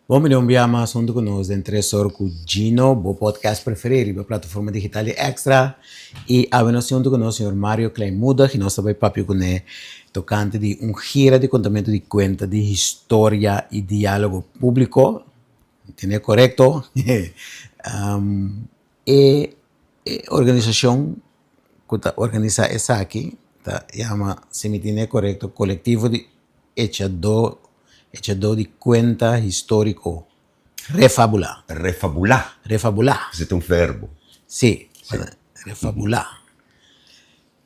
Bon bini un bia mas huntu ku nos den Tresor ku Gino, bo podcast preferí riba plataforma digital di Extra. I awe nos tin huntu ku nos señor Mario Kleinmoedig i nos ta bai papia kuné tokante di un gira di kontamentu di kuenta di historia i diálogo públiko. Tene korekto? E organisashon ku ta organisá esaki ta yama, si mi tene korekto, Kolektivo di Echadó Echadó di kuenta históriko Refabulá. Refabulá. Refabulá. Esei ta un verbo. Sí, refabulá.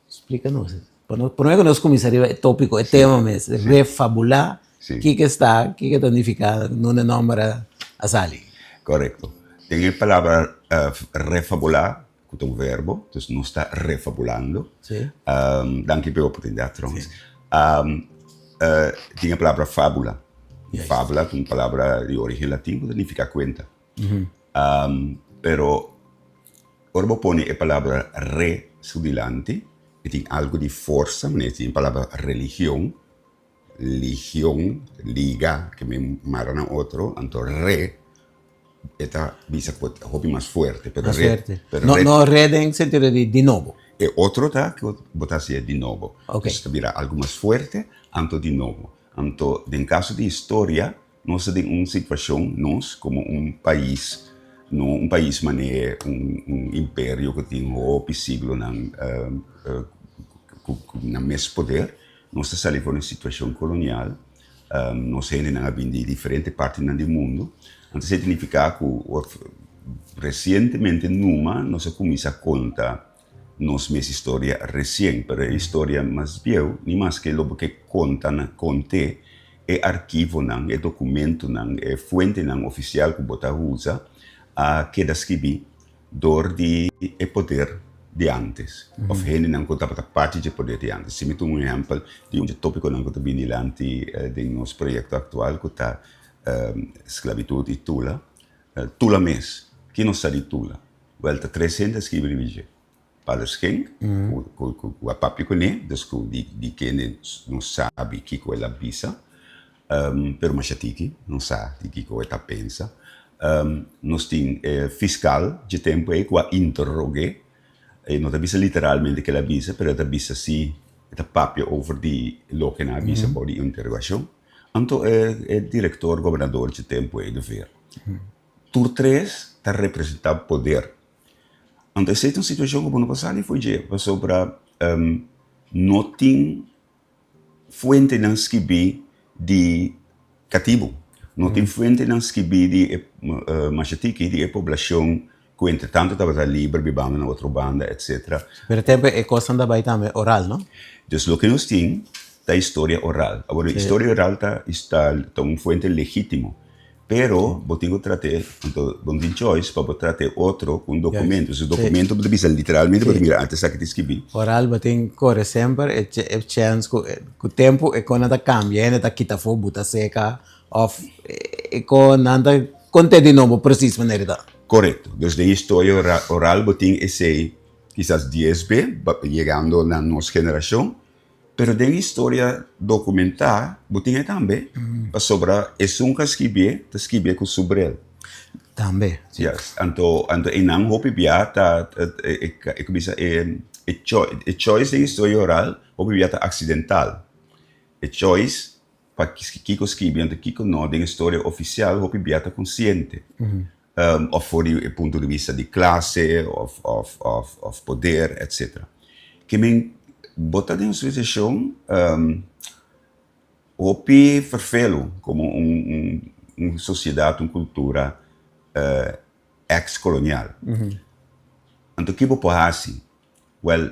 Splika nos. Promé ku nos kuminsá riba e tópiko, e tema mes, refabulá, kiko esta, kiko ta nifiká, nunde e nòmber a sali? Korekto. Den e palabra refabulá, ku ta un verbo, dus nos ta refabulando. Danki pa e oportunidat trouwens. Tin e palabra fabula. Fabula ta un palabra di origen latin ku ta nifiká kuenta. Pero ora bo pone e palabra re su dilanti e tin algu di forsa, manera tin e palabra religion, ligion, liga, ke men mara na otro, anto re e ta bisa ku ta hopi mas fuerte. Pero Mas re, fuerte. pero No, re, no re den sentido di di nobo. E otro ta ku bo ta hasié di nobo. Ok. Entonces ta bira algu mas fuerte, anto di nobo. Anto den kaso di historia nos ta den un situashon, nos komo un pais, no un pais manera un un imperio ku tin hopi siglonan ku ku nan mes poder, nos ta sali for di un situashon kolonial. Nos hendenan a bin di diferente partinan di mundu. Anto esei ta nifiká ku resientemente numa nos a kuminsá konta nos mes historia resien, pero e historia mas bieu ni maske lo bo ke konta na kont'é e archivonan, e dokumentonan, e fuentenan ofisial ku bo ta usa a keda skibí Dor di e poder di antes, of hendenan ku tabata parti dje poder di antes. Si mi tuma un ehèmpel di un dje topikonan ku ta bini dilanti den nos proyekto aktual ku ta sklabitut i Tula. Tula mes, ki nos sa di Tula? Wèl, ta tres hende a skibi riba dje. Pader Schenk, ku a papia kuné, dus ku di kende nos sabi kiko el a bisa. Pero masha tiki nos sa di kiko e ta pensa. Nos tin e fiskal dje tempu ei ku a interog'é. E no ta bisa literalmente ke el a bisa, pero e ta bisa si e ta papia over di loke nan a bisa bou di interogashon. Anto e direktor gobernador dje tempu ei, De Veer. Tur tres ta representá poder. Anto esei ta un situashon ku bo no por sali for dje, pasobra no tin fuentenan skibí di katibu. No tin fuentenan skibí di e masha tiki di e poblashon ku entretantu tabata liber bibando na otro banda etsetera. Pero tempu e kosnan ta bai tambe oral, no? Dus loke nos tin ta historia oral. Awor historia oral ta ta un fuente legítimo. Pero bo tin ku trat'é, anto bo no tin choice pa bo trat'é otro ku un documento. Si documento bo ta bisa literalmente bo ta mira antes esaki ta skibí. Oral bo tin kore semper e e chèns ku ku tempu e konan ta kambia, hende ta kita afó buta seka òf e konan ta kont'é di nobo presis manera e ta. Korekto. Dus den historia oral bo tin esei kisas dies be yegando na nos generashon. Pero den historia dokumentá bo tin e tambe, pasobra esun ku a skibié ta skibié ku su bril. Tambe, si. Yes, anto anto einan hopi bia ta e ku bisa e e choice den historia oral hopi bia ta aksidental. E choice pa kiko skibi anto kiko no den historia ofisial hopi bia ta konsiente. Of for di e punto di bista di klase of of of of poder etcetera. Ke men bo ta den un situashon hopi ferfelu komo un un un sosiedat un kultura ex kolonial. Anto ki bo por hasi? Wèl,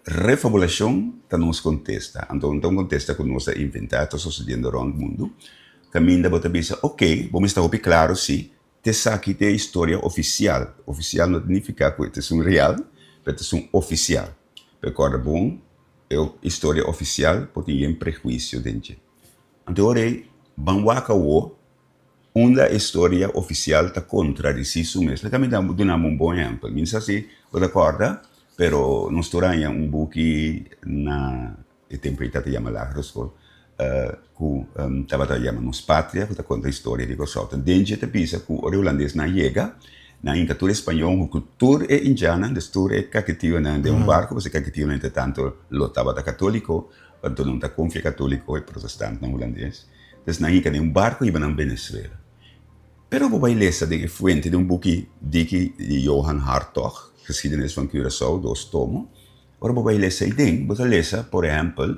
refabulashon ta nos kontesta. Anto no ta un kontesta ku nos a inventá, ta sosediendo rònt mundu. Kaminda bo ta bisa, oke, bo mester hopi klaro si t'esaki ta e historia ofisial. Ofisial no ta nifiká ku e ta esun real, pero ta esun ofisial. Pero kòrda bon, e historia ofisial por tin yen prehuisio den dje. Anto e ora ei, ban wak awo Unda e storia ofisial ta kontradisí su mes. Laga mi duna bo un bon ehèmpel. Mi no sa si bo ta kòrda, pero nos tur haña un buki na e tempu ei ta ta yama lagere skol. Ku tabata yama Nos Patria, ku ta konta historia di Kòrsou. Ta den dje ta bisa ku ora e hulandesnan a yega, nan a hinka tur e spañó ku tur e indjannan, dus tur e kaketionan den un barku, pasobra e kaketionan entre tanto lo tabata katóliko, anto nan ta konfia katóliko e protestantnan hulandes. Dus nan a hinka den un barku hiba nan Venezuela. Pero bo bai lesa den e fuente den un buki diki di Johan Hartog, Geschiedenis van Curaçao, dos tomo, ora bo bai lesa ei den, bo ta lesa, por ehèmpel,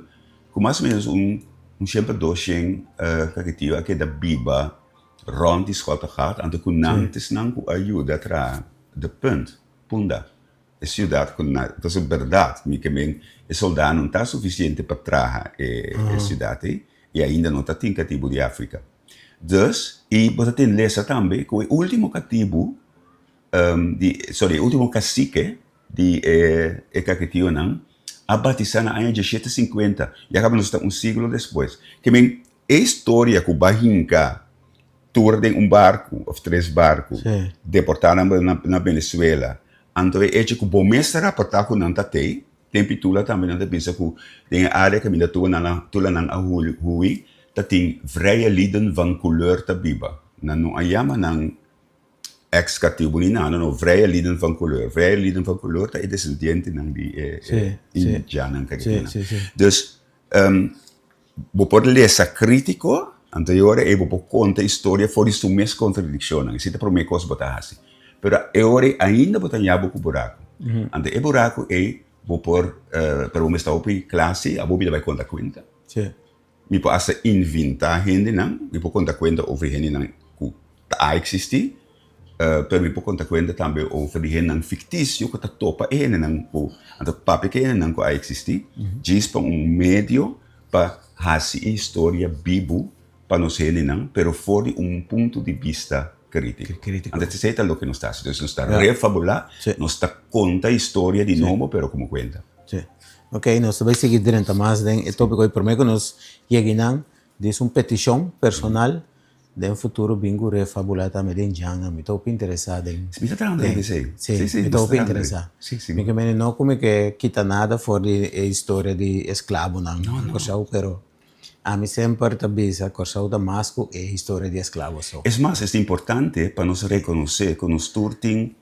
Ku mas o menos un un shen pa dos shen kaketio a keda biba rònt di Schottegat, anto ku nan ta esnan ku a yuda traha De Punt, Punda, e siudat ku na pasobra bèrdat mi ke men e soldánan no ta sufisiente pa traha e siudat ei i ainda no ta tin katibu di Afrika. Dus, i bo ta tin lesa tambe ku e último katibu di sorry e último kasike di e e kaketionan a batisá na aña diashete sinkuenta, ya kaba nos ta un siglo despues. Ke men e historia ku ba hinka tur den un barku òf tres barku, deportá nan na Venezuela, anto e echo ku bo mes ta raportá ku nan ta tei, den Pitula tambe nan ta bisa ku den e área kaminda tulanan a hui ta tin vrije lieden van couleur ta biba. Nan no a yama nan Ex katibu ni nada no, vrije lieden van couleur. Vrije lieden van couleur ta e desendientenan di e indiannan karibenan. Dus bo por lesa kritiko, anto e ora ei bo por konta historia for di su mes kontradikshonnan. Esei ta promé kos bo ta hasi. Pero e ora ei ainda bo ta ña bo ku buraku. Anto e buraku ei bo por, pero bo mester hopi klase, abo bira bai konta kuenta. Mi por hasta inventá hendenan, mi por konta kuenta over hendenan ku ta a eksistí, pero mi por konta kuenta tambe over di hendenan fiktisio ku ta topa e hendenan ku anto papia ku e hendenan ku a eksistí, djis pa un medio pa hasi e historia bibu pa nos hendenan, pero for di un punto di bista krítiko. Anto esei ta loke nos ta hasi. Entonces nos ta refabulá, nos ta konta historia di nobo pero komo kuenta. Sí. Ok, nos ta bai sigui drenta mas den e tópiko ei. Promé ku nos yega einan, dis un petishon personal den futuro bin ku refabulá tambe den Djanga. Mi ta hopi interesá den. Mi ta trahando den esei. Sí, mi ta hopi interesá. Mi ke mende no ku mi ke kita nada for di e historia di esklabonan na Kòrsou, pero ami semper ta bisa Kòrsou ta mas ku e historia di esklabo so. Es mas, es importante pa nos rekonosé ku nos tur tin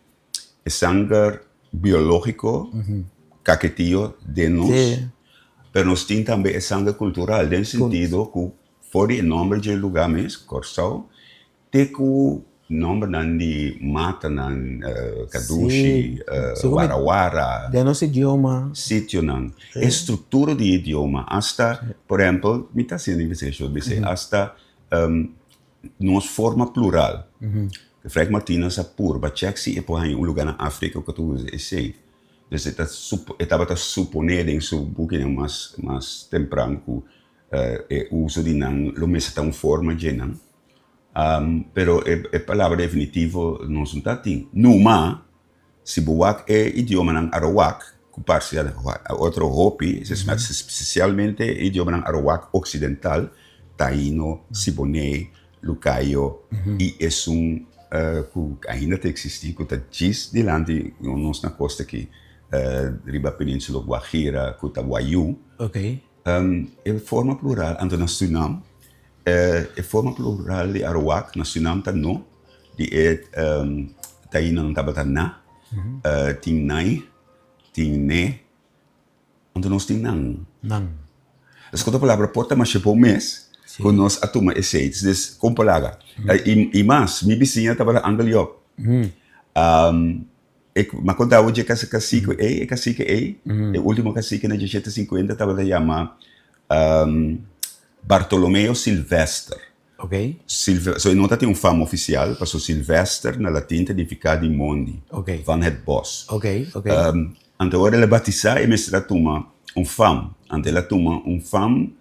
E sanger biológiko kaketio den nos, pero nos tin tambe e sanger kultural den sentido ku for di e nòmber dje lugá mes, Kòrsou, te ku nòmbernan di matanan, kadushi, warawara, Den nos idioma. Sitionan, e struktura di idioma, asta, por ehèmpel, mi ta hasiendo investigashon, mi se asta Nos forma plural. Frank Martinus a purba chèk si e por haña un lugá na Afrika ku ta usa esei. Dus e ta e tabata suponé den su bukinan mas mas tempran ku e uso di nan lo mester ta un forma dje nan. Pero e palabra definitivo nos no ta tin. Numa Si bo wak e idiomanan Arowak, ku parse a otro hopi, spesialmente e idiomanan Arowak oksidental, Taino, Siboney, Lucayo i esun ku ainda ta eksistí ku ta djis dilanti nos na kosta aki riba Peninsula Guajira ku ta Wayuu, e forma plural anto na Surinam e forma plural di Arowak na Surinam ta no. Di e taínan tabata na, tin nai, tin ne, anto nos tin nan. Nan. Es ku otro palabra por ta masha bon mes ku nos a tuma esei. Dus kon por laga. I mas, mi bisiña tabata Angel Job. E mi a konta bo dje kasike ei, e kasike ei, e ultimo kasike na diesshete sinkuenta tabata yama Bartolomeo Silvester. Ok. Silve, so e no ta tin un fama oficial, paso Silvester na latin ta nifica di mondi, Ok. van het bos. Ok, ok. Anto ora el a batisa e mester a tuma un fam, anto el a tuma un fam,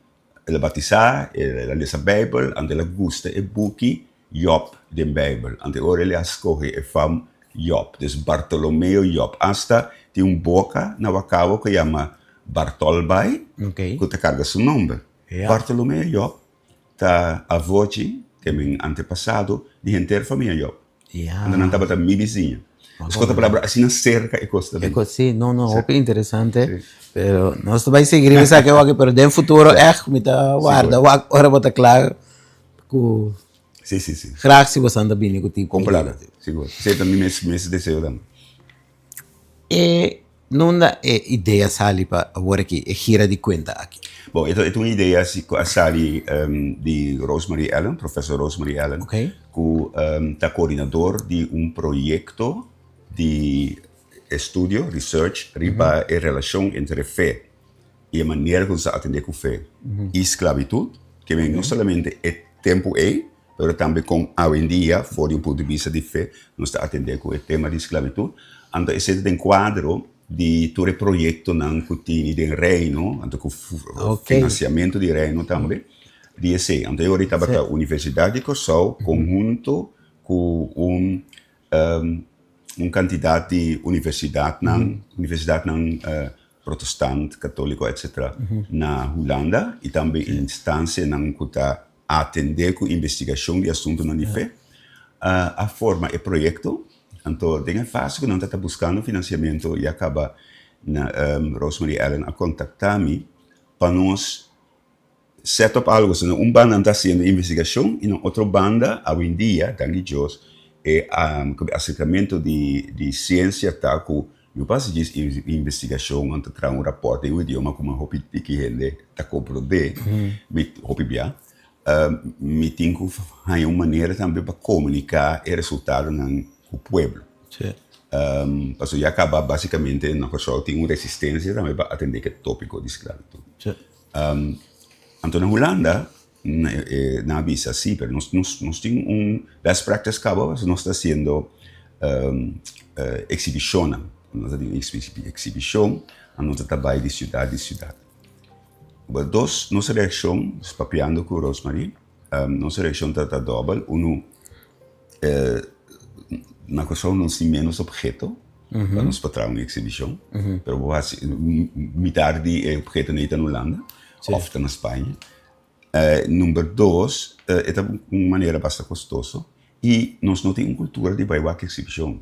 el a batisa, el a lesa Bijbel, anto el a gusta e buki Job den Bijbel, anto ora el a scoge e fam Job, dus Bartolomeo Job, hasta tin un boca na Wacabo cu yama Bartolbaai, Ok. cu ta carga su nomber, Ja. Bartolomeo Job. Ta avochi, ke men antepasado di henter famia Job. Ja. Anto nan tabata mi bisiña. Ku otro palabra, asina serka e kos ta bin. E kos, si, no, no, hopi interesante. Pero nos ta bai sigui riba esaki awor aki, pero den futuro ègt mi ta warda wak ora bo ta kla ku Si, si, si. Graag si boso ta bini ku tipo Kon palabra, sigur. Esei ta mi mes mes deseo tambe. E nunda e idea sali pa awor aki e gira di kuenta aki? Bon, e ta un idea si ku a sali di Rosemarie Allen, professor Rosemarie Allen, ku ta koordinador di un proyekto di estudio, research, riba e relashon entre fe i e manera ku nos ta atendé ku fe i sklabitut, ke men no solamente e tempu ei, pero tambe kon awendia, for di un punto di bista di fe, nos ta atendé ku e tema di sklabitut. Anto esei ta den kuadro di tur e proyektonan ku tini den Reino, anto ku finansiamentu di Reino tambe, di esei. Anto e ora ei tabata Universidat di Kòrsou konhunto ku un un kantidat di universidatnan, universidatnan protestant, katóliko etcetera, na Hulanda i tambe instansianan ku ta atendé ku investigashon di asuntunan di fe, a forma e proyekto. Anto den e fase ku nan ta buskando finansiamentu ya kaba na Rosemarie Allen a kontaktá mi pa nos set up algo, so na un banda nan ta hasiendo investigashon i na otro banda awendia danki Dios e aserkamentu di siensia ta ku no pa hasi djis investigashon nan ta traha un rapòrt den un idioma ku hopi tiki hende ta komprondé mi hopi bia mi tin ku haña un manera tambe pa komuniká e resultadonan ku pueblo pasobra ya kaba basikamente na Kòrsou tin un resistensia tambe pa atendé ku e topiko di sklabitut. Anto na Hulanda nan a bisa si pero nos nos tin un best practice caba pasobra nos ta haciendo exhibicionnan nos ta tin exhibicion nos ta bay di ciudad di ciudad dos nos reaccion papiando cu Rosemarie nos reaccion ta dobel uno Na Kòrsou nos tin ménos opheto pa nos por traha un eksibishon, pero bo hasi mitar di e ophetonan ei ta na Hulanda òf ta na Spaña. Number dos, e ta un manera basta kostoso i nos no tin un kultura di bai wak eksibishon.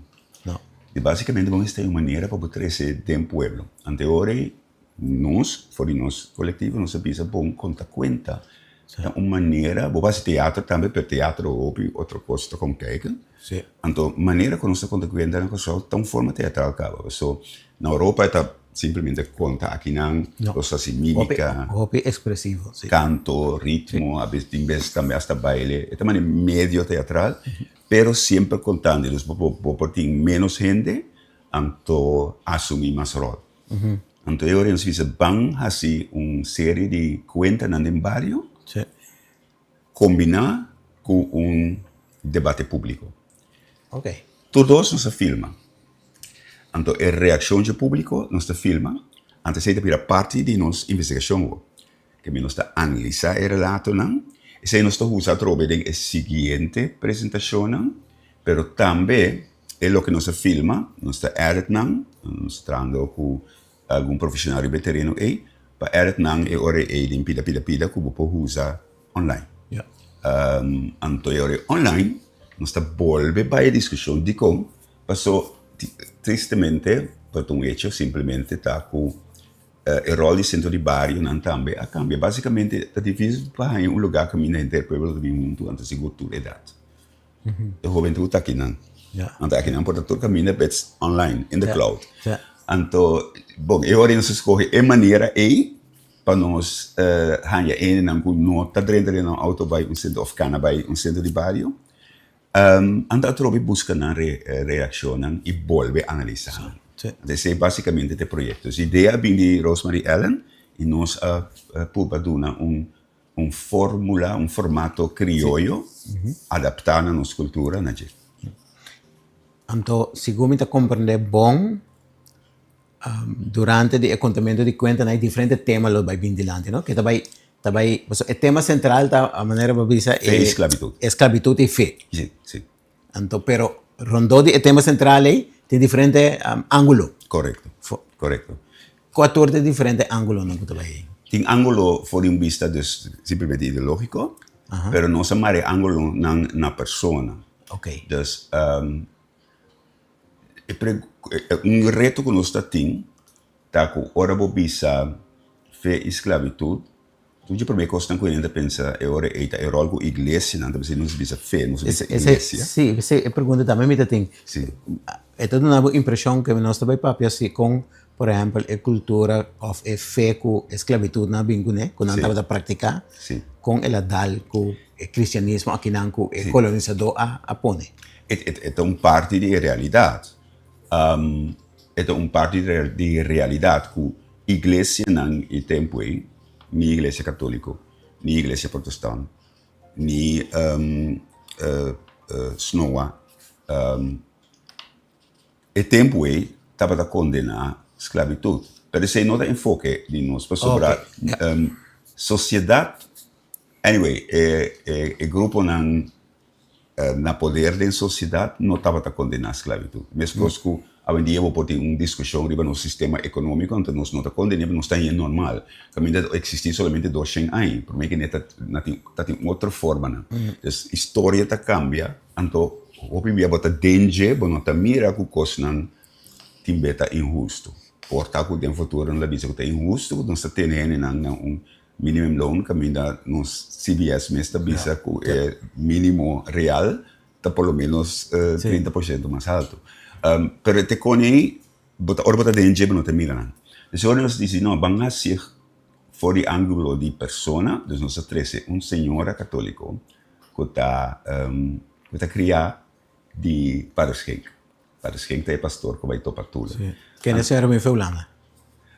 I basikamente bo mester un manera pa bo trese den pueblo. Anteor ei Nos, for di nos kolektivo, nos a bisa bon konta kuenta ta un manera, bo por hasi teatro tambe, pero teatro hopi otro kos ta kon kijken. Anto manera ku nos ta konta kuenta na Kòrsou ta un forma teatral kaba. Paso na Europa e ta simplemente konta akinan, nos ta hasi mímika. Hopi ekspresivo, si. Kanto, ritmo, a bes tin bes tambe asta baile. E ta manera medio teatral, pero semper kontando. Dus bo por tin ménos hende, anto asumí mas ròl. Anto e ora nos bisa ban hasi un serie di kuentanan den bario kombiná ku un debate públiko. Tur dos nos a filma. Anto e reakshon dje públiko nos ta filma, anto esei ta bira parti di nos investigashon awor. Kende nos ta analisá e relatonan, esei nos ta usa atrobe den e siguiente presentashonnan, pero tambe e loke nos a filma, nos ta edit nan, nos ta trahando ku algun profeshonal riba e tereno ei, pa edit nan e ora ei den pida pida pida ku bo por usa online. Anto e ora ei online nos ta bolbe bai e diskushon dikon, paso tristemente, por ta un hecho simplemente ta ku E ròl di sentro di barionan tambe a kambia. Básikamente ta difísil pa haña un lugá kaminda henter pueblo ta bin huntu anto sigur tur edat. E hobentut ta akinan. Anto akinan por ta tur kaminda but it's online, in the cloud. Anto, bon, e ora nos a skohe e manera ei pa nos haña hendenan ku no ta drenta den nan outo bai un sentro òf kana bai un sentro di bario. Anto atrobe buska nan reakshonnan i bolbe analisá nan. Anto esei básikamente ta e proyekto. E idea a bin di Rosemarie Allen i nos a purba duna un fórmula, un formato krioyo adaptá na nos kultura na dje. Anto segun mi ta komprendé bon, Durante di e kontamento di kuentanan e diferente tema lo bai bin dilanti, no? Ke ta bai, ta bai, pasobra e tema sentral ta, a manera bo bisa, Fe i sklabitut. E sklabitut i fe. Si, si. Anto, pero rondó di e tema sentral ei tin diferente ángulo. Korekto, korekto. Kua tur ta e diferente ángulonan ku ta bai ei? Tin ángulo for di un bista dus simplemente ideológiko, pero nos a mara e ángulonan na persona. Oké. Dus. Un reto ku nos ta tin ta ku ora bo bisa fe i sklabitut, tur dje promé kosnan ku hende ta pensa e ora ei ta e ròl ku iglesianan ta bisa, nos bisa fe, nos bisa iglesia. Sí, esei e pregunta tambe mi ta tin. E ta duna bo impreshon ku nos ta bai papia si kon por ehèmpel e kultura òf e fe ku e sklabitutnan a bin kuné, ku nan tabata praktiká, kon el a dal ku e kristianismo akinan ku e kolonisadó a pone. E ta un parti di e realidat. E ta un parti di e realidat ku iglesianan e tempu ei, ni iglesia katoliko, ni iglesia protestant, ni snoa, E tempu ei tabata kondená sklabitut, pero esei no ta enfoke di nos pasobra sosiedat, anyway, e gruponan na poder den sosiedat no tabata kondená sklabitut. Meskos ku awendia bo por tin un diskushon riba nos sistema ekonómiko, anto nos no ta kondené, nos ta haña normal, kaminda ta eksistí solamente doshen aña, promé ke ta tin otro formanan. Entonces historia ta kambia. Anto hopi bia bo ta den dje, bo no ta mira ku kosnan tin be ta inhustu. Por ta ku den futuro nan ta bisa ku ta inhustu ku nos ta tene hendenan na un minimum loon kaminda nos CBS mes ta bisa ku e minimo real ta por lo menos 30% mas haltu. Pero te kon ei bo ta ora bo ta den dje bo no ta mira nan. Entonces ora nos disi no ban hasi for di angulo di persona, dus nos a trese un señora katoliko ku ta ku ta kriá di Pader Schenk. Pader Schenk ta e pastor ku bai topa Tula. Sí. Kende señora bin for Hulanda?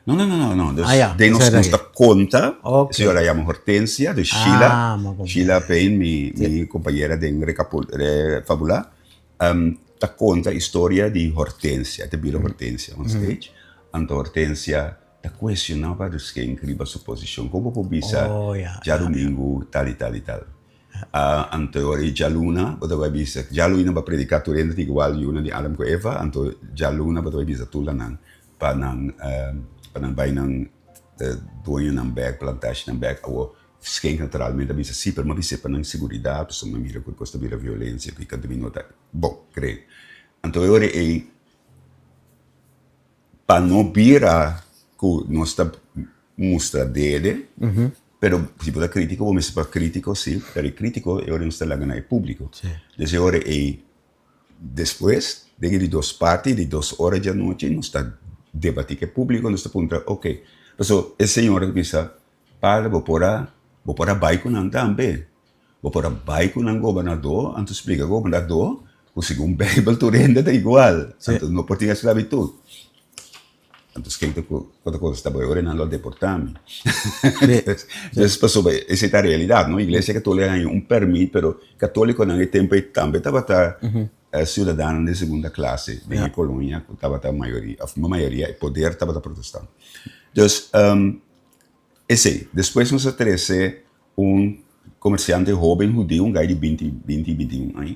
No, no, no, no, no. Dus Ah, ya. den nos, Esei nos ta konta, Ok. señora yama Hortensia, dus Sheila, Ah, mo comprende. Sheila Payne, mi, mi compañera den Recapul, Refabulá, ta konta historia di Hortensia, e ta bira Hortensia on stage. Anto Hortensia ta cuestiona Pader Schenk riba su posicion. Con bo por bisa Oh, ya, ya, djadumingu tal y tal y tal? Anto ora e djaluna bo ta bai bisa, djaluna bo a predica tur hende ta igual yunan di Adam cu Eva, anto djaluna bo ta bai bisa tur lanan pa nan pa nan bai nan dueñonan bek, plantashinan bek. Awor Schenk naturalmente a bisa si, pero mi a bis'é pa nan seguridad, pasobra mi a mira cu e cos ta bira violencia, cu mi no ta bon cree. Anto e ora ei. Pa no bira ku nos ta mustra dede, pero si bo ta kritiko bo mester por kritiko si, pero e kritiko e ora nos ta laga na e publiko. Des e ora ei despues den e di dos parti di dos ora di anochi nos ta debati ku e publiko nos ta puntra ok pasobra e señora ta bisa padre bo por a bo por a bai ku nan tambe. Bo por a bai ku nan gobernadó, anto splika gobernadó ku segun Beibel tur hende ta igual, anto no por tin esklabitut. Anto skete ku otro kos ta bai ora nan lo deportá mi. Entonces pasobra esei ta realidat no, iglesia katólika haña un pèrmit pero katólikonan e tempu ei tambe tabata siudadanonan di segunda klase den e kolonia ku tabata mayoria òf no mayoria e poder tabata protestant. Dus esei, despues nos a trese Un komersiante hóben hudiu, un gai di binti, binti, binti un aña,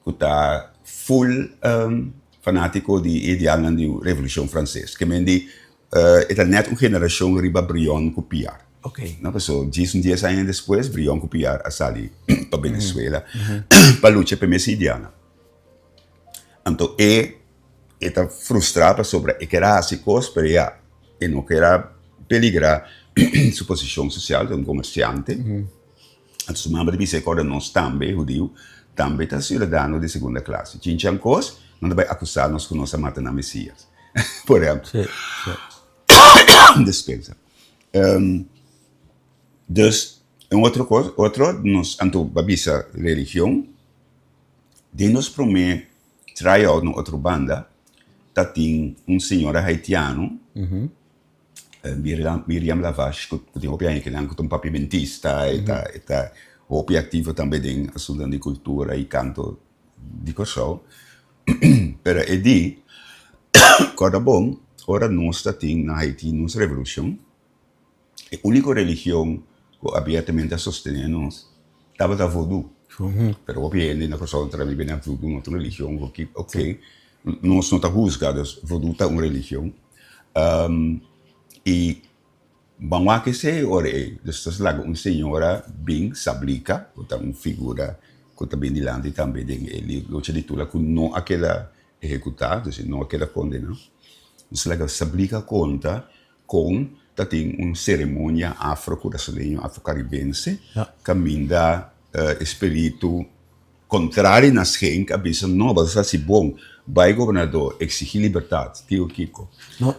ku ta ful fanátiko di e idealnan di Revolushon Franses. Ke men di e ta nèt un generashon riba Brion ku Piar. No, paso djis un dies aña despues Brion ku Piar a sali pa Venezuela pa lucha pa e mes idealnan. Anto e E ta frustrá pasobra e kier a hasi kos, pero ya e no kier a peligrá su posishon sosial, ta un komersiante. Anto su mama ta bisa e kòrda nos tambe, hudiu, tambe ta siudadano di segunda klase. Chinchan kos, nan ta bai akusá nos ku nos a mata nan Mesias. Por ehèmpel. Despensa. Dus, un otro kos, otro, nos anto ba bisa religion, den nos promé Tryout na otro banda ta tin un señora haitiano, Miriam Lavache, ku tin hopi aña kinan, ku ta un papiamentista, e ta e ta hopi aktivo tambe den asuntunan di kultura i kanto di Kòrsou. Pero e di, kòrda bon, ora nos ta tin na Haiti nos revolushon, E úniko religion ku abiertamente a sostené nos tabata vodú. Pero hopi hende na Kòrsou ta biba na vodú no ta un religion, oke, nos no ta husga, dus vodú ta un religion. I ban wak esei ora ei, dus ta laga un señora bin sablika, ku ta un figura ku ta bin dilanti tambe den e lucha di Tula ku no a keda. ehekutá, dus e no a keda kondená. Nos a laga Sablika konta kon ta tin un seremonia afro-kurasoleño, afro-karibense, kaminda e spiritu kontrali na Schenk a bisa, No, bo ta hasi bon, bai gobernador, eksigí libertat, kiko kiko.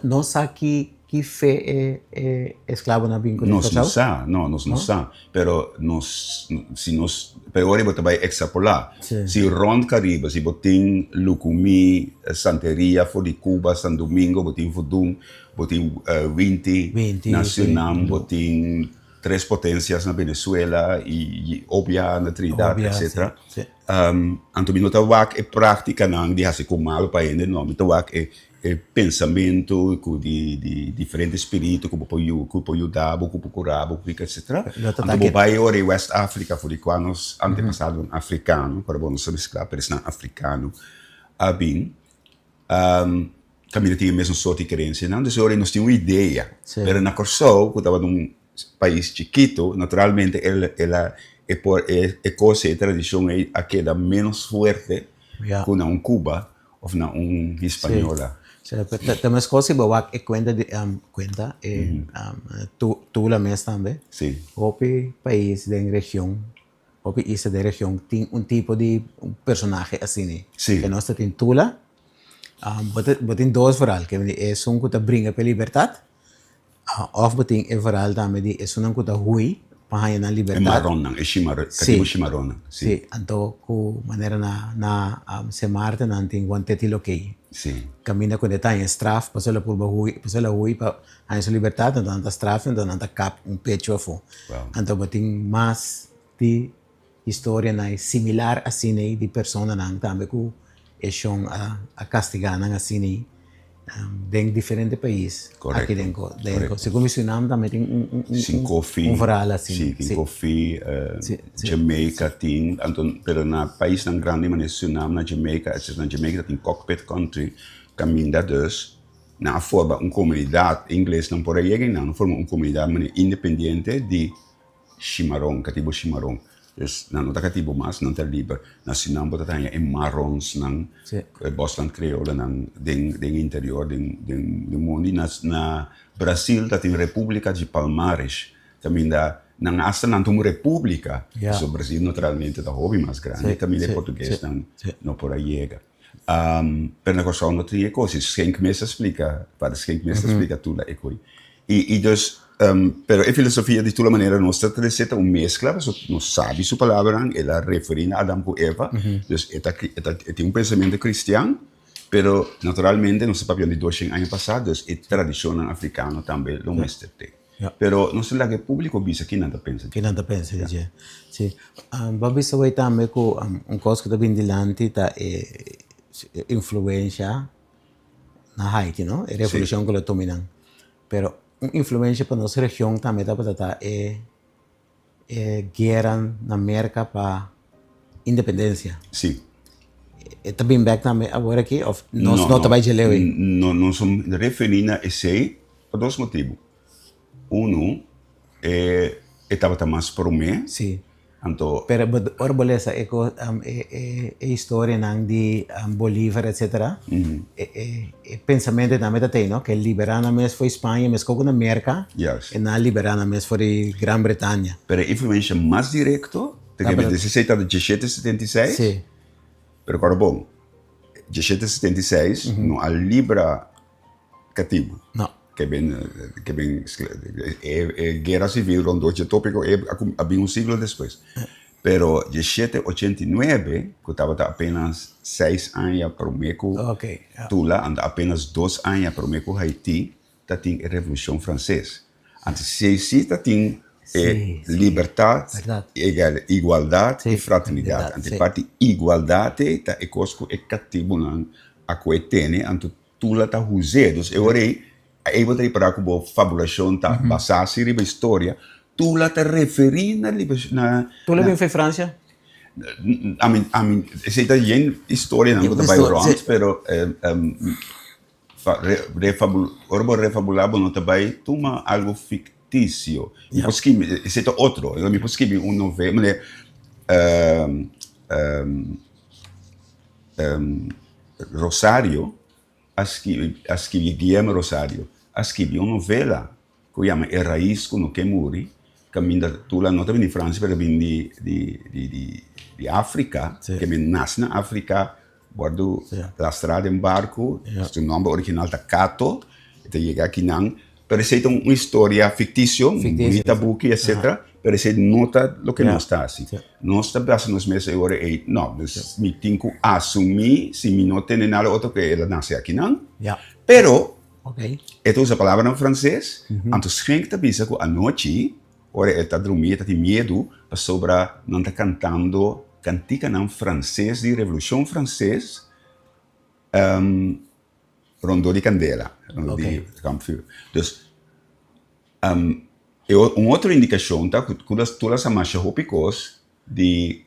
No sa ki Ki fe e e esklabonan a bin ku Nos no sa, no, nos no sa. Pero nos, si nos, pero ora bo ta bai ekstrapolá. Si rònt Karibe, si bo tin Lucumí, Santeria for di Cuba, San Domingo, bo tin Vodun, bo tin Winti na Surinam, bo tin Tres Potencias na Venezuela i Obia na Trinidad, etcetera. Anto mi no ta wak e práktikanan di hasi ku malu pa hende, no. Mi ta wak e E pensamentu ku di di diferente spiritu ku bo por yu ku por yuda bo, ku por kura bo, ku etcetera. Anto bo bai ora e West Africa for di kua nos antepasadonan afrikano, ora bo no sa meskla pero esnan afrikano a bin, kaminda tin e mesun sorti kerensianan. Dus e ora nos tin un idea, pero na Kòrsou ku tabata un pais chikitu, naturalmente el el a e por e kos e tradishon ei a keda ménos fuerte ku na un Cuba. Of na un Hispaniola. Sí, sí. Ta meskos si bo wak e kuenta di kuenta e Tula mes tambe. Sí. Hopi pais den region, hopi isla den region tin un tipo di personahe asina. Sí. Ke nos ta tin Tula, bo tin dos verhal, ke esun ku ta bringa pa e libertat. Òf bo tin e verhal tambe di esunnan ku ta hui pa haña nan E libertat. maronnan, e shimaro, katibu shimaronnan, Sí, sí. Anto ku manera na na Sint Maarten nan tin Wan Teti Lokey. Sí. Kaminda ku e ta haña straf pasobra el a purba hui, pasobra el a hui pa haña su libertat, anto nan ta straf anto nan ta kap un pechu afó. Wow. Anto bo tin mas di historianan similar asina ei di personanan tambe ku e shon a a kastigá nan asina ei den diferente pais aki den den Segun mi Surinam tambe tin un un un verhaal asina. Si, tin kofi, Jamaica tin, anto pero na paisnan grandi manera Surinam na Jamaica etcetera, na Jamaica ta tin cockpit country kaminda dus nan a forma un komunidat, inglesnan por a yega ei nan a forma un komunidat manera independiente di Shimaron, katibu shimaron. Dus nan no ta katibu mas, nan ta liber. Na Surinam bo ta haña e maronsnan, e bosnan kreolonan den den interior, den den mondi. Na na Brasil ta tin Repúblika di Palmares, kaminda nan asta nan ta un repúblika. Pasobra Brasil naturalmente ta hopi mas grandi, kaminda e portuguesnan no por a yega. Pero na Kòrsou no tin e kos. I Schenk mes a splika, Pader Schenk mes a splika tur e kos. I i dus, pero e filosofia di tur manera nos ta trese ta un meskla, pasobra nos sabi su palabranan, el a referí na Adam ku Eva, dus e ta e ta e tin un pensamentu kristian, pero naturalmente nos ta papia di doshen aña pasá, dus e tradishonnan afrikano tambe lo mester tin. Pero nos ta laga e públiko bisa ki nan ta pensa. Ki nan ta pensa di dje. Sí. Bo a bisa awor tambe ku un kos ku ta bini dilanti ta e influensha na Haiti, no? E revolushon ku lo tuma einan. Pero un influensha pa nos region tambe tabata ta e E guera na Merka pa independensia. Sí. E ta bin bek tambe awor aki of nos no ta bai dje leu ei? No, nos a referí na esei pa dos motibu. Unu, e tabata mas promé. Sí. Anto. Pero ora bo lesa e e historianan di Bolívar etcetera, e pensamentu tambe ta tei no, ke liberá nan mes for di Spaña meskos ku na Merka e nan a liberá nan mes for di Gran Bretania. Pero e influensha mas direkto ta ke bini esei ta di diesshete setenta i seis, pero kòrda bon, 1776 no a libra katibu. No. Ke ben ke ben e guera sivil rondó dje tópiko ei a bin un siglo despues. Pero 1789 ku tabata apenas seis aña promé ku Tula, anto apenas dos aña promé ku Haití ta tin e Revolushon Franses. Anto si si ta tin e libertat, igualdat i fraternidat. Anto e parti igualdat ei ta e kos ku e katibunan a kohe tene, anto Tula ta huz'é. Dus e ora ei, ei bo ta ripará ku bo fabulashon ta basá si riba historia. Tula ta referí na na. Tula bin for Francia? Ami, ami, esei ta yen historianan ku ta bai rònt, pero ora bo refabulá bo no ta bai tuma algu fiktisio. Mi por skibi, esei ta otro, mi por skibi un novela, manera. Rosario a skibi, a skibi Guillermo Rosario a skibi un novela ku yama E Rais Ku No Ke Muri, kaminda Tula no ta bini di Fransia pero ta bini di di di di di Afrika, ke bin nase na Afrika, wòrdu lastrá den barku, su nòmber original ta Kato, e ta yega akinan, pero esei ta un historia fiktisio, un bunita buki etcetera, pero esei no ta loke nos ta hasi. Nos ta basa nos mes e ora ei, no, dus mi tin ku asumí si mi no tende nada otro ku el a nase akinan, pero e ta usa palabranan franses, anto Schenk ta bisa ku anochi ora e ta drumí e ta tin miedu pasobra nan ta kantando kantikanan franses di Revolushon Franses rondó di kandela, rondó di kampvuur. Dus un otro indikashon ta ku tur a sa masha hopi kos di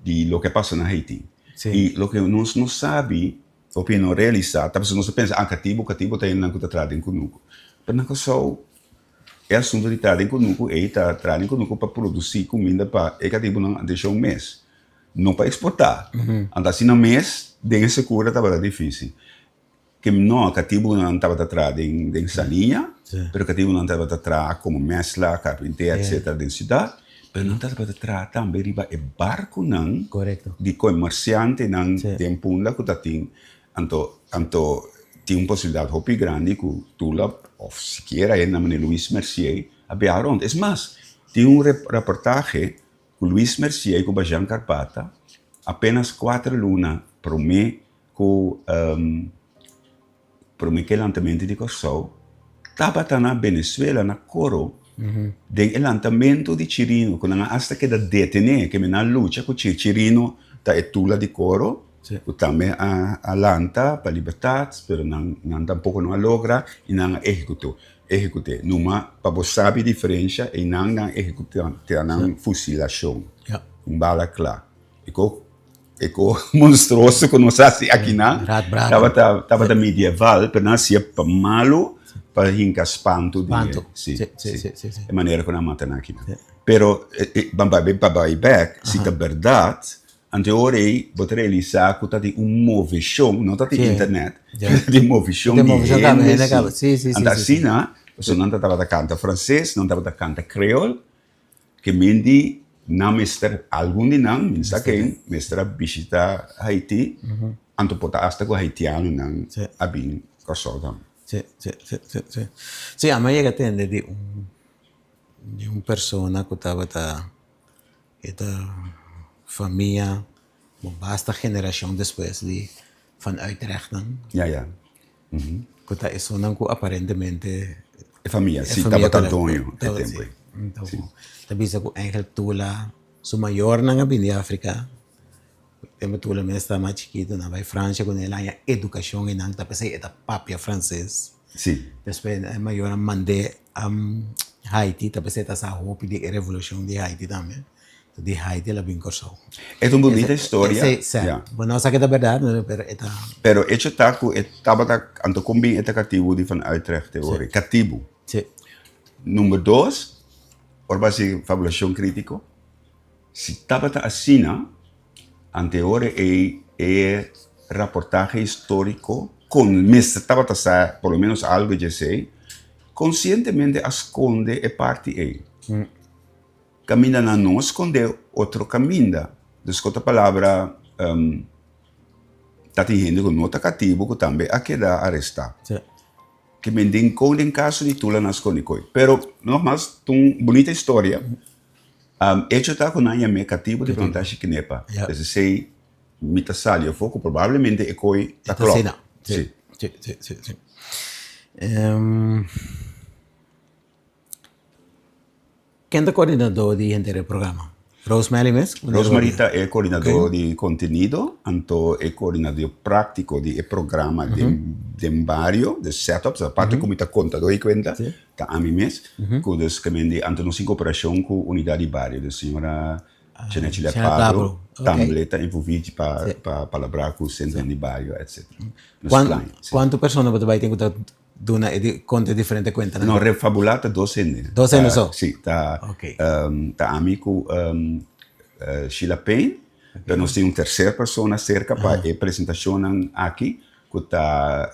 di loke a pasa na Haiti. I loke nos no sabi, hopi no realisa, ta pasobra nos ta pensa, ah, katibu, katibu ta hendenan ku ta traha den kunuku. Pero na Kòrsou e asuntu di traha den kunuku ei ta traha den kunuku pa produsí kuminda pa e katibunan atenshon mes, no pa eksportá. Anto asina mes den e sekura tabata difísil. Ke no, katibunan tabata traha den den saliña, pero katibunan tabata traha komo mèsla, karpinté, etsetera den siudat, pero nan tabata traha tambe riba e barkunan di komersiantenan den Punda ku ta tin. Anto anto tin un posibilidat hopi grandi ku Tula òf sikiera hende manera Luis Mercier a biaha rònt. Es mas, tin un reportahe ku Luis Mercier ku Bajan Karpata apenas kuater luna promé Ku promé ku e lantamentu di Kòrsou tabata na Venezuela, na Coro, den e lantamentu di Chirino, ku nan a asta keda detené, ke nan a lucha ku Chirino ta e tula di Coro, ku tambe a lanta pa libertat, pero nan nan tampoko no a logra i nan a ehekutó, ehekut'é. Numa pa bo sabi diferensha, einan nan a ehekutá nan fusilashon, un bala kla. E ko E ko monstruoso ku nos hasi akinan tabata tabata medieval, pero nan hasié pa malu pa hinka spantu di e si si e manera ku nan mata nan akinan. Pero ban bai pa bai bèk, si ta bèrdat, anto e ora ei bo ta realisá ku ta tin un moveshon, no ta tin internet, ta tin moveshon di hende si. Anto asina, pasobra nan ta tabata kanta franses, nan tabata kanta kreol, Ke men di nan mester, algun di nan, mi no sa ken, mester a bishita Haiti, anto por ta asta ku haitianonan a bin Kòrsou tambe. Sí, sí, sí, sí, sí. Sí, ami a yega tende di un di un persona ku tabata e ta famia basta generashon despues di Van Uytrechtnan. Ya, ya. Ku ta esunnan ku aparentemente. E famia, si, tabata doño e tempu ei. Ta bisa ku Angel Tula su mayornan a bini di Afrika. Tempu Tula mes ta mas chikitu nan a bai Francia ku el a haña edukashon einan ta p'esei e ta papia franses. Si. Despues e mayornan mand'é Haiti ta p'esei e ta sa hopi di e revolushon di Haiti tambe. Di Haiti el a bin Kòrsou. E ta un bunita historia. Sí, sí. Bo no sa ke ta bèrdat, pero e ta. Pero echo ta ku e tabata, anto kon bin e ta katibu di Van Uytrecht te ora? Katibu. Sí. Number dos, ora bo hasi fabulashon kritiko, si tabata asina, ante ora ei e raportahe históriko kon mester tabata sa por lo menos algu dje esei, konsientemente a skonde e parti ei. Kaminda nan no skondé otro kaminda. Dus ku otro palabra, ta tin hende ku no ta katibu ku tambe a keda arestá. Ke men den kon den kaso di Tula nan skonde koi. Pero nogmas ta un bunita historia. Echo ta ku nan yam'é katibu di plantashi Kenepa. Des esei mi ta sali afó ku probablemente e koi ta klòp. Si. Ken ta koordinadó di henter e programa? Rosemary mes? Rosemary ta e koordinadó di kontenido, anto e koordinadó práktiko di e programa den bario, de setup, aparte ku mi ta kontadó di kuenta, ta ami mes, ku dus ke men di anto nos tin koperashon ku unidat di bario, dus señora Jeanette Lepardo tambe ta envolví pa palabrá ku sentronan di bario etcetera. Kuantu persona bo ta bai tin ku ta Duna e di konta e diferente kuentanan. No, refabulá ta dos hende. Dos hende so? Sí, ta, ta ami ku Sheila Payne. Pero nos tin un tercer persona cerca pa e presentacionnan aki cu ta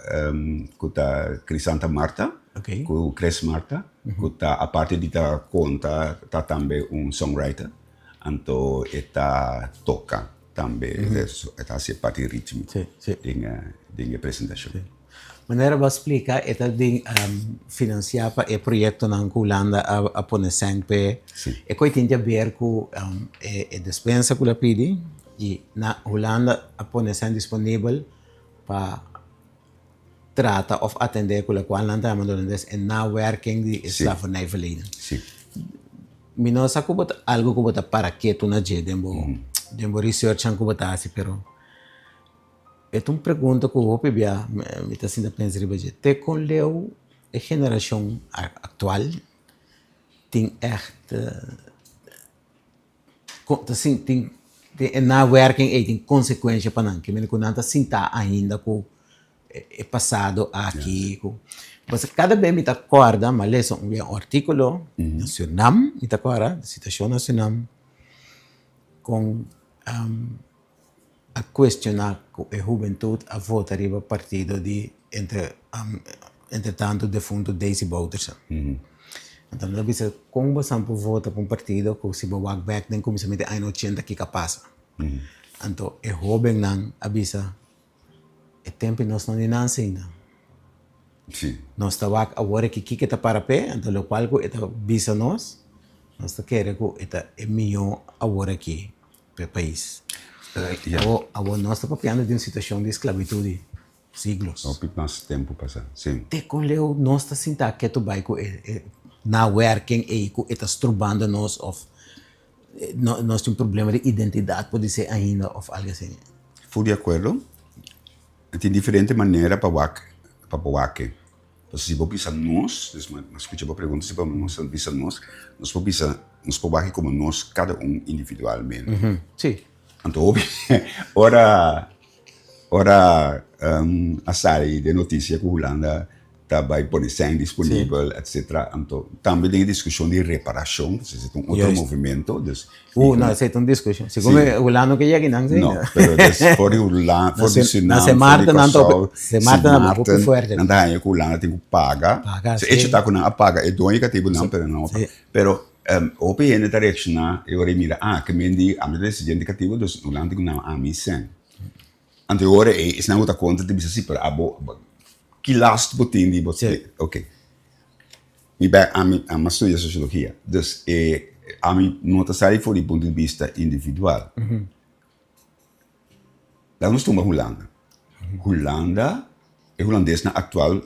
cu ta Crisanta Martha, cu Chris Martha, cu ta aparte di ta conta ta tambe un songwriter. Anto e ta toca tambe, e ta haci e parti ritmico den e presentacion. Manera bo a splika e ta bin finansiá pa e proyektonan ku Hulanda a pone sèn p'e. E koi tin di aber ku e despensa ku lo a pidi i na Hulanda a pone sèn disponibel pa trata òf atendé ku lokual nan ta yama holandes e nawerking di e slavernijverleden. Mi no sa ku bo ta algu ku bo ta para ketu na dje den bo den bo researchnan ku bo ta hasi pero. E ta un pregunta ku hopi bia mi ta sinta pensa riba dje. Te kon leu e generashon aktual tin ègt ta sinti tin e nawerking ei tin konsekuensha pa nan? Ke mende ku nan ta sinta ainda ku e pasado aki ku pasobra kada bes mi ta kòrda mi a lesa un artíkulo na Surnam mi ta kòrda situashon na Surnam kon. A cuestiona cu e hubentud a vota riba partido di entre entre tanto defunto Desi Bouterse. Anto nan ta bisa con bo san por vota pa un partido cu si bo wak bek den cuminsamiento di aña ochenta kico a pasa. Anto e hobennan a bisa e tempo nos no ni nanse ainda. Nos ta wak awor aki kiko ta para p'e, anto locual cu e ta bisa nos, nos ta kere cu e ta e miyo awor aki. p'e pais. Awor, awor nos ta papiando di un situacion di esclavitud di siglos. Hopi mas tempo pasa, si. Te con leu nos ta sinta ketu bai cu e e nawerking ei cu e ta strobando nos of nos tin un problema di identidad podisé ainda of algo asina. Full di acuerdo. Tin diferente manera pa wak, pa bo wak e. Pasobra si bo bisa nos, dus mi a skucha bo pregunta, si bo bisa nos, nos por bisa, nos por wak komo nos kada un individualmente. Sí. Anto hopi ora ora a sali den notisia ku Hulanda ta bai pone sèn disponibel etcetera, anto tambe den e diskushon di reparashon, pasobra esei ta un otro movimento, dus. No, esei ta un diskushon. Segun mi Hulanda no ke yega einan No, pero des for di Hulanda, for di Surinam, for di Kòrsou, Sint Maarten, nan ta haña ku Hulanda tin ku paga. Paga, si. Echo ta ku nan a paga e doño katibunan, pero nan no a paga. Pero hopi hende ta reakshoná e ora e mira, ah, ke men di ami ta descendiente di katibu, dus Hulanda tin ku nan ami sèn. Anto e ora ei esnan ku ta kontra ta bisa, si, pero abo, ki last bo tin di bo? Oké. Mi bai ami ami a studia sociologia dus e ami no ta sali for di punto di bista individual. Laga nos tuma Hulanda. Hulanda e hulandesnan actual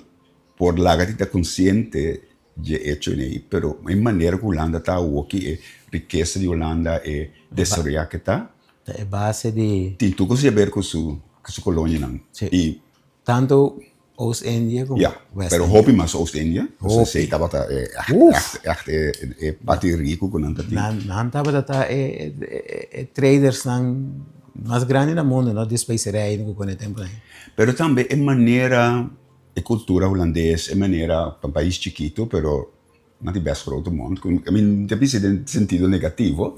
por laga di ta consciente dje hecho ei pero e manera ku Hulanda ta awoki e rikesa di Hulanda e desaroya ke ta. Ta e base di. Tin tur kos di haber ku su ku su kolonianan i. Tanto Oost-Indië ku Ja, West-Indië. pero hopi mas Oost-Indië. Hopi. Esei tabata e echt, Uf! echt, echt e, e parti riku ku nan ta tin. Nan, nan tabata ta e, e, e tradersnan mas grandi na mundu, no? Di specerij ku kon e tempu ei. Pero tambe e manera, e kultura hulandes, e manera, pa un pais chikitu, pero Nan tin best grote mond. I mean, ta bisa den sentido negativo.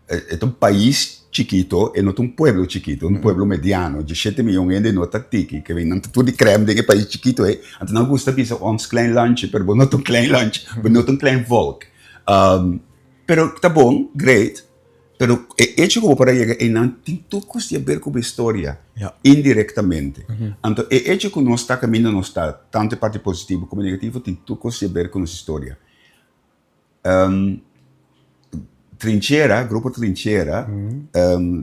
E ta un pais chikito, e no ta un pueblo chikito, un pueblo mediano. Diesshete miyon hende no ta tiki. Ke nan ta tur di krèm den e pais chikito ei. Anto nan gusta bisa ons klein landje, pero bo no ta un klein landje, bo no ta un klein volk. Pero ta bon, great. Pero e hecho ku bo por a yega einan tin tur kos di haber ku bo historia, indirektamente. Anto e hecho ku nos ta kaminda nos ta, tantu e parti positivo komo negativo, tin tur kos di haber ku nos historia. Trinchera, grupo Trinchera,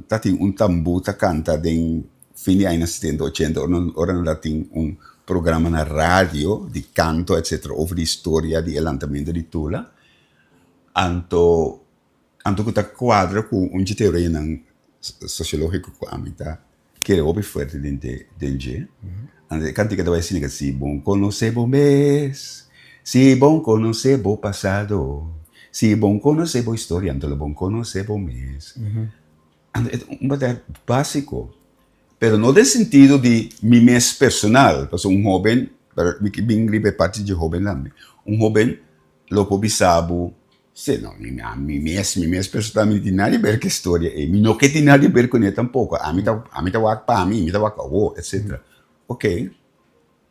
ta tin un tambú ta kanta den fin di añanan setenta, ochenta, ora nan ora nan ta tin un programa na radio di kanto etcetera over di historia di e lantamentu di Tula. Anto Anto ku ta kuadra ku un dje teorianan sosiológiko ku ami ta kere hopi fuerte den den dje. Anto e kantika ta bai asina, Si bon konosé bo mes, si bon konosé bo pasado, si bon konosé bo historia, anto lo bon konosé bo mes. Anto e ta un bèrdat básiko, pero no den sentido di mi mes personal, pasobra un hóben, pero mi ke bin riba e parti dje hóben tambe, un hóben lo por bisa bo. Si, no, mi, ami mes, mi mes personal mi no tin nada di ber ku e storia ei. Mi no ke tin nada di ber kuné tampoko. Ami ta, ami ta wak pa mi, mi ta wak awor, etcetera. Oké,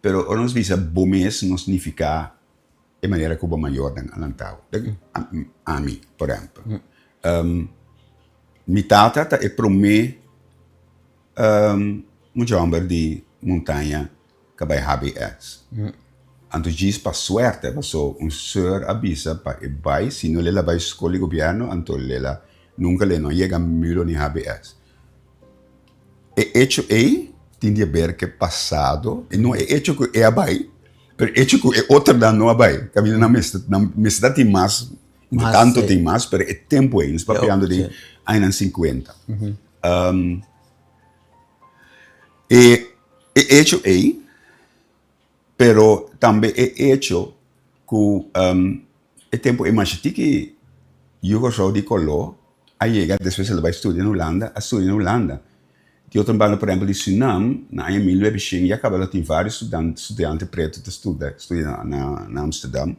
pero ora nos bisa bo mes no signifiká e manera ku bo mayornan a lanta bo. Ami, por ehèmpel. Mi tata ta e promé mucha hòmber di montaña ka bai HBS. Anto djis pa suerte paso un seur a bisa pa e bai, si no lel a bai skol di gobièrnu anto lel a nunka lel no a yega mulo ni HBS. E echo ei tin di haber ku e pasado, no e echo ku e a bai, pero e echo ku e otronan no a bai, kaminda nan mester nan mester ta tin mas, tantu tin mas, pero e tempu ei, nos papiando di añanan sinkuenta. E e echo ei, pero tambe e echo ku e tempu ei masha tiki yu Kòrsou di koló a yega despues el a bai studia na Hulanda, a studia na Hulanda. Di otro banda por ehèmpel di Surinam na aña mil nuebe shen ya kaba lo tin vários studiante pretu ta studia studia na Amsterdam.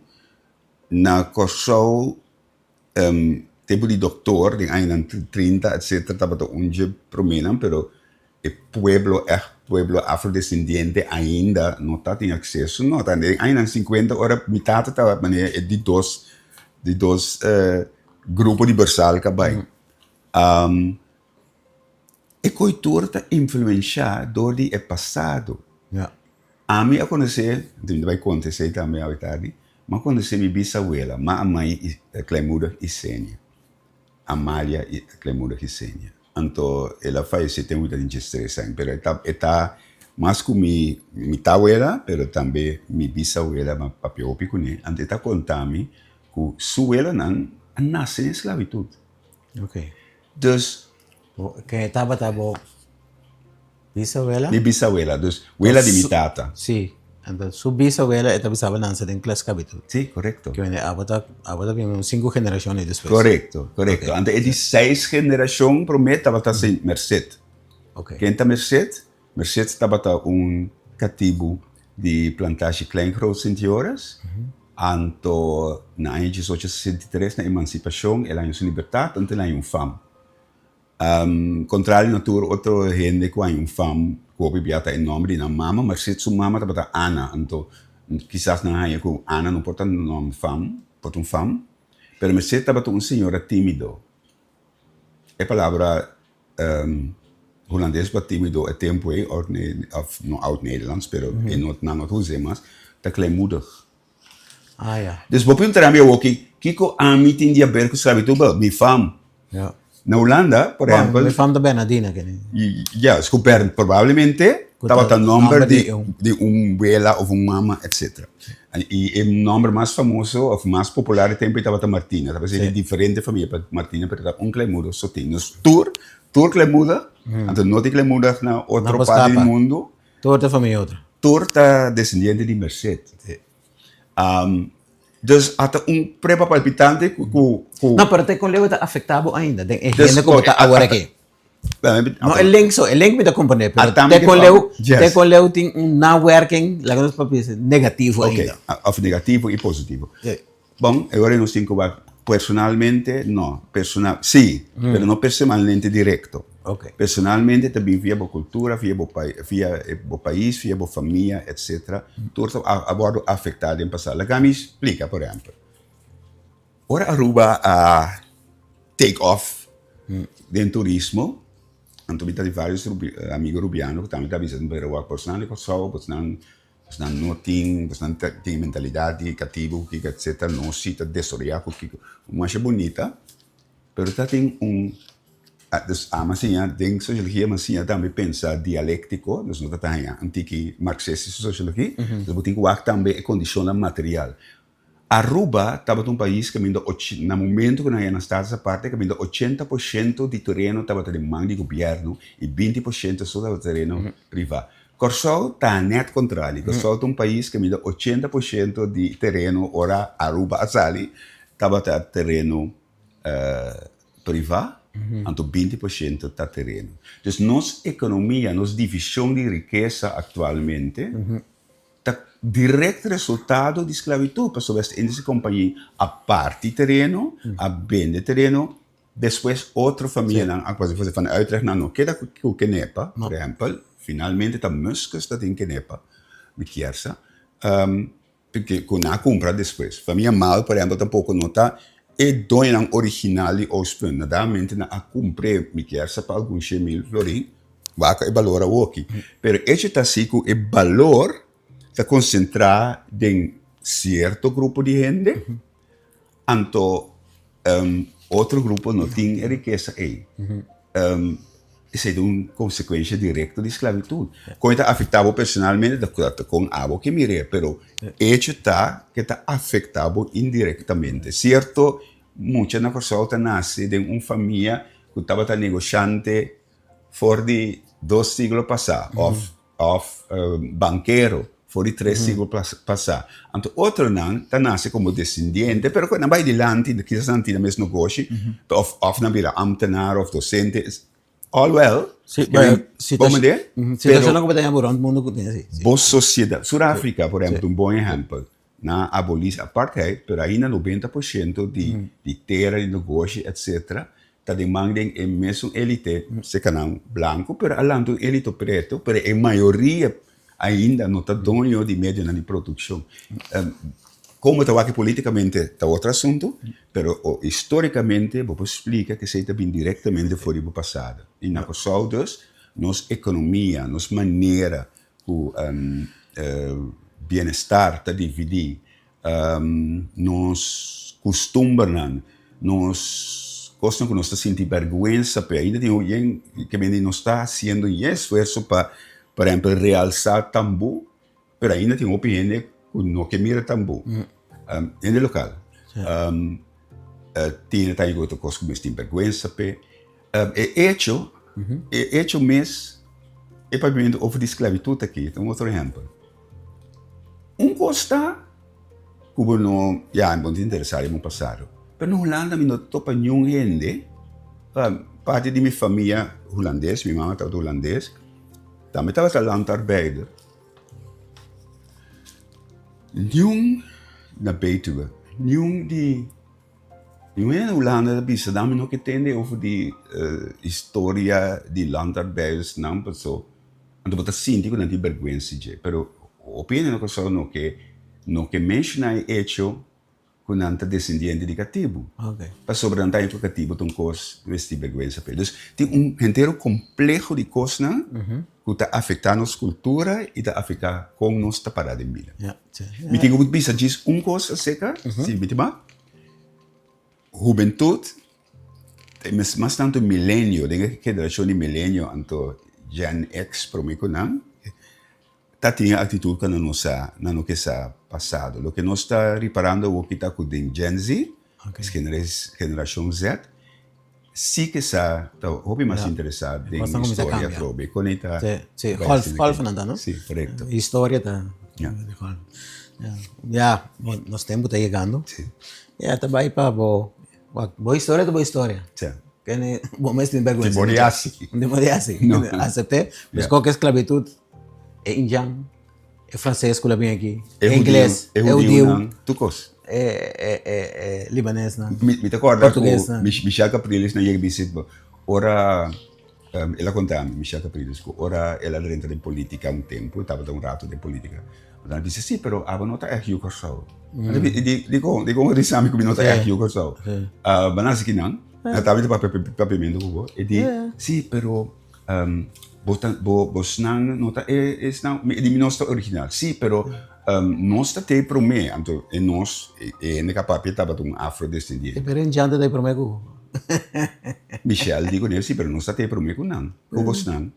Na Kòrsou Tempu di doktor den añanan trinta etcetera tabata un dje promenan pero e pueblo ègt pueblo afrodescendiente ainda no ta tin akseso no ta den añanan sinkuenta ora mi tata tabata manera e di dos di dos grupo di bersal ka bai e koitur ta influensha dor di e pasado. Ami a konosé, mi ta bai konta esei tambe awe tardi, mi a konosé mi bisawela, ma amai Kleinmoedig Isenia, Amalia Kleinmoedig Isenia. Anto el a fayesé tempu mi ta tin diestres aña, pero e ta e ta mas ku mi mi tawela, pero tambe mi bisawela, mi a papia hopi kuné, anto e ta konta mi ku su welanan a nase den sklabitut. Dus. Ken e tabata bo Bisawela? Mi bisawela, dus wela di mi tata. Si, anto su bisawela e ta bisaba nanse den Kleskabitut. Si, korekto. Ke wende abo ta, abo ta bin un sinku generashon ei despues. Korekto, korekto. Anto e di seis generashon promé tabata Sint Merced. Oké. Ken ta Merced? Merced tabata un katibu di plantashi Klein Groot Sint Joris. Anto na aña diesocho sesenta i tres na emansipashon el a haña su libertat, anto el a haña un fam. Contrario na tur otro hende cu hay un fam cu hopi bia ta e nomber di nan mama, Merced su mama tabata Ana, anto kisas nan haya cu Ana no por ta nomber fam, por ta un fam, pero Merced tabata un señora timido. E palabra Hulandes pa timido e tempo ey, of no oud Nederlands, pero e no nan no ta usa mas, ta kleinmoedig. Ah, ya. Dus bo puntra mi awoki, kiko ami tin di haber ku sklabitut? Wel, mi fam. Ja. Na Hulanda, por ehempel. Mi fam ta Bernadina kende. Ja, ku Bern, probablemente tabata nomber di di un wela of un mama, etcetera. I e nomber mas famoso of mas popular e tempo ei tabata Martina. Tabata di diferente famia pa Martina, pero ta un Kleinmoeder so tin. Nos tur, tur Kleinmoeder, anto no tin Kleinmoeder na otro parti di mundu. Tur ta famia otro. Tur ta descendiente di Merced. Dus a ta un prueba palpitante ku ku. No, pero te kon leu e ta afecta bo ainda den e hende ku bo ta awor aki. No e link so, e link mi ta comprende, pero te kon leu, te kon leu tin un nawerking, laga nos papia esei, negativo ainda. Ok, of negativo i positivo. Bon, e ora nos tin ku wak personalmente, no, personal, sí, pero no personalmente direkto. Personalmente ta bin via bo kultura, via bo via bo pais, via bo famia, etcetera. Tur ta a wòrdu afektá den pasado. Laga mi splika, por ehèmpel, ora Aruba a take off den turismo, anto mi ta di vários amigo rubiano ku tambe ta bisa, pero wak bosnan di Kòrsou, bosnan Bosnan no tin, bosnan ta tin e mentalidat di katibu ku kiko etcetera, nos si ta desaroyá ku kiko. Un masha bunita, pero ta tin un, dus ami a siña den sosiologia mi a siña tambe pensa dialéktiko, dus no ta ta haña un tiki marxista sosiologia, dus bo tin ku wak tambe e kondishonnan material. Aruba tabata un pais kaminda na momento ku nan a yena Status Aparte kaminda ochenta por shento di tereno tabata den man di gobièrnu i binti por shento so tabata tereno privá. Kòrsou ta nèt kontrali. Kòrsou ta un pais kaminda ochenta por shento di tereno ora Aruba a sali tabata tereno privá, anto binti por shento ta tereno. Dus nos ekonomia, nos divishon di rikesa aktualmente ta. direct resultado di sklabitut, pasobra West Indische Compagnie a parti tereno, a bende tereno, despues otro famianan a kuasi Van Uytrecht nan no keda ku Kenepa, por ehempel, finalmente ta Muskus ta tin Kenepa, mi kier sa. Ke ku nan a kumpra despues. Famia Maal, por ehèmpel, tampoko no ta e doñonan original di Oostpunt. Nadamente nan a kumpr'é, mi kier sa pa algun 100.000 florin, wak e balor awoki. Pero echo ta si ku e balor ta konsentrá den sierto grupo di hende, Anto otro grupo no tin e rikesa ei. Esei ta un konsekuensha direkto di sklabitut. Kon e ta afektá bo personalmente ta kon abo ke mir'é, pero echo ta ke ta afektá bo indirektamente. Sierto mucha na Kòrsou ta nase den un famia ku tabata negoshante for di dos siglo pasá òf òf bankero for di tres siglo pasá. Anto otronan ta nase komo desendiente, pero ku nan bai dilanti, kisas nan tin nan mes negoshi, òf òf nan bira ámtenar òf dosente, all well, bo mende? Situashonnan ku bo ta haña bo rònt mundu ku tin así. Bo sosiedat, Sur-Afrika por ehèmpel ta un bon ehèmpel, nan a abolí apartheid, pero ainda 90% di di tera, di negoshi, etcetera, Ta den man den e mesun elite, seca nan blanco, pero a lanta un elite preto, pero e mayoria ainda no ta doño di medionan di produccion. Como ta wak politicamente ta otro asunto, pero historicamente bo por splica cu esey ta bin directamente for di bo pasado. Y na Curaçao dus, nos economia, nos manera cu bienestar ta dividi, Nos kustumbernan, nos kosnan ku nos ta sinti bèrgwensa p'e. Ainda tin hopi ke bini nos ta hasiendo e esfuerso pa, por ehèmpel, realsá tambú, pero ainda tin hopi hende ku no ke mira tambú, hende lokal. Tin ta otro kos ku mes tin bèrgwensa p'e. E echo, e echo mes, e papiamentu over di sklabitut aki ta un otro ehèmpel. Un kos ta ku bo no, ya, bo no ta interesá den bo pasado, pero na Hulanda mi no ta topa niun hende, parti di mi famia hulandes, mi mama tabata hulandes, tambe tabata landarbeider, niun na Betuwe, niun di. Niun hende na Hulanda ta bisa nan mi no ke tende over di historia di landarbeidersnan paso anto bo ta sinti ku nan tin bèrgwensa dje pero hopi hende na Kòrsou no ke no ke menshoná e echo ku nan ta desendiente di katibu pasobra nan ta haña ku katibu ta un kos mester tin bèrgwensa p'e dus tin un hentero kompleho di kosnan ku ta afektá nos kultura i ta afektá kon nos ta pará den bida. Mi tin ku bisa djis un kos aserka, si mi ta ba. Hubentut, mas tantu milenio, den e generashon di milenio anto Gen X promé ku nan, ta tin e aktitut ku nan no sa, nan no ke sa pasado. Loke nos ta riparando awor ki ta ku den Gen Z, generashon Z, Si ke sa ta hopi mas interesá den historia atrobe. Kon ei ta Sí, golf, golf nan ta, no? Sí, korekto. Historia ta di golf. Ya, bon, nos tempu ta yegando. Sí. Ya, ta bai pa bo, bo historia ta bo historia. Sí. Kende bo mes tin bèrgwensa. Tin bo di hasi. Tin bo di hasi. Asept'é. Meskos ku esklabitut, e indjan. E franses ku la bin aki, e ingles, e hudiunan, tur kos. E libanesnan, Mi ta kòrda ku Michel Capriles nan yega bisit bo, ora el a konta mi, Michel Capriles, ku ora el a drenta den politika un tempu, e tabata un ratu den politika, nan a bisa, si, pero abo no ta ègt yu Kòrsou. Dikon, dikon bo bisa mi ku mi no ta ègt yu Kòrsou? Bo a nase kinan, nan tabata papia papiamentu ku bo, e di, si, pero. Bo ta bo bosnan no ta e esnan mi di mi nos ta original si pero nos ta te prome anto e nos e hende ka papia tabata un afrodescendiente. Pero e djanta ta e prome ku. Michelle di kuné si pero nos ta te prome ku nan ku bosnan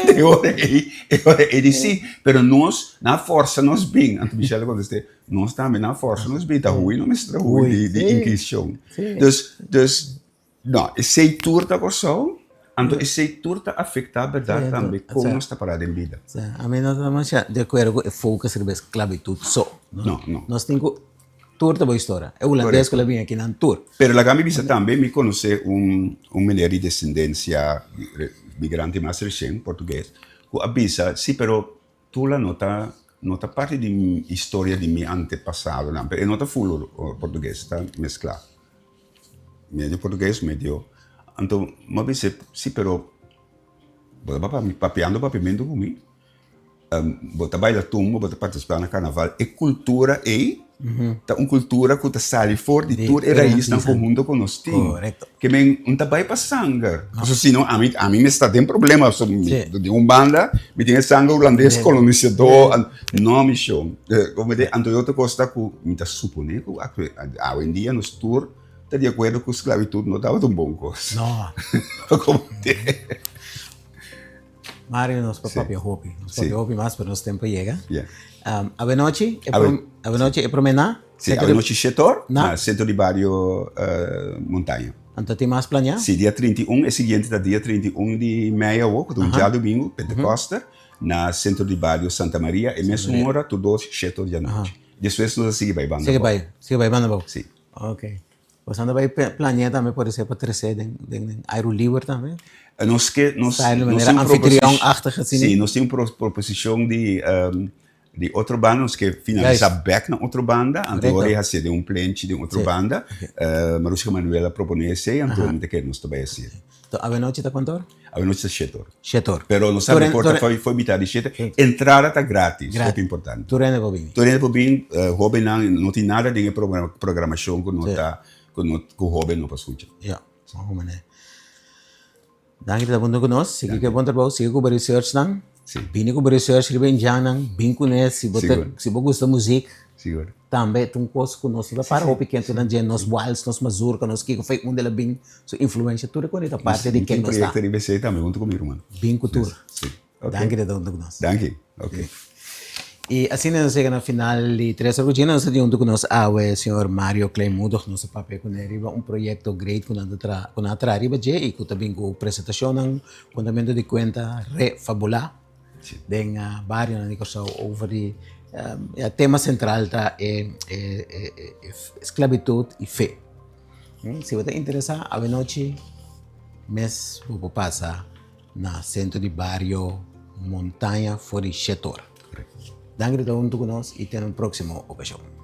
e ora ei e ora ei di si pero nos nan a forsa nos bin anto Michelle a kontest'é nos tambe nan a forsa nos bin ta hui no mester a hui di inkisishon dus dus. No, esei tur ta Kòrsou, anto esei tur ta afektá bèrdat tambe kon nos ta pará den bida. Sí, ami no ta masha di akuerdo ku e focus riba e sklabitut so. No, no. Nos tin ku tur ta bo historia. E hulandes ku la bini aki nan tur. Pero laga mi bisa tambe, mi konosé un un meneer di desendensia migrante mas resien, portugues, ku a bisa, sí, pero Tula no ta. no ta parti di historia di mi antepasadonan, pero e no ta full portugues, ta mescla. Medio portugues, medio. Anto mi a bisa, si pero bo ta papiando papiamento cu mi. Bo ta baila tumba, bo ta partisipá na karnaval. E kultura ei ta un kultura ku ta sali for di tur e raisnan ku huntu ku nos tin. Ke men un ta bai pa sanger. Pasobra si no ami ami mes ta den problema. Pasobra mi di un banda mi tin e sanger hulandes kolonisadó. No mi shon. Anto e otro kos ta ku mi ta suponé ku awendia nos tur ta di akuerdo ku sklabitut no tabata un bon kos. Mario, nos por papia hopi. Nos papia hopi mas, pero nos tempo yega. Awenochi, awenochi e prome na? Si, awenochi shetor, na Centro di Bario Montaña. Anto tin mas planea? Si, dia 31, e siguiente ta dia 31 di mei awo, ku ta un djadumingu, Pentekoster, na Centro di Bario Santa Maria, e mesun ora, tur dos shetor di anochi. Despues nos a sigui bai banda abou. Sigui bai banda abou? Si. Ok. Boso anda bai planea tambe por esei pa trese den den airu liber tambe? Nos ke nos Style nos manera tin un anfitrion-achtig asina? Sí, nos tin un proposishon di di otro banda, nos ke finalisá bèk na otro banda, anto ora e hasié den un plenchi den otro banda, Marushka Manuel a proponé esei, anto mi ta kere nos ta bai hasié. Anto awenochi ta kuantu ora? Awenochi ta shete ora. Shete ora. Pero nos sabi por ta foi mitad di shete. Entrada ta gratis, hopi importante. Tur hende por bini. Tur hende por bini, hobennan no tin nada den e programashon ku no ta ku no ku hoben no por skucha. Ya, bon manera. Danki pa ta hunto ku nos, sigui ku e bon trabou, sigui ku bo researchnan. Bini ku bo research riba indiannan, bin kuné si bo ta si bo gusta muzik. Sigur. Tambe ta un kos ku nos no ta para hopi kende nan dje, nos wals, nos mazurka, nos kiko fei unda el a bin, su influensha, tur e kos ta parti di ken nos ta. Mi tin proyekto riba esei tambe huntu ku mi ruman. Bin ku tur. Si. Ok. Danki di ta huntu ku nos. Danki. Ok. I asina nos yega na final di Tres Ora ku Gina. Nos ta tin huntu ku nos awe señor Mario Kleinmoedig. Nos a papia kuné riba un proyekto great ku nan ta traha, ku nan a traha riba dje i ku ta bin ku presentashonnan, kontamentu di kuenta refabulá. Den barionan di Kòrsou over di ya tema sentral ta e sklabitut i fe. Si bo ta interesá awenochi mes bo por pasa na sentro di bario Montaña for di shetor. Danki di ta huntu ku nos i te na un próksimo okashon.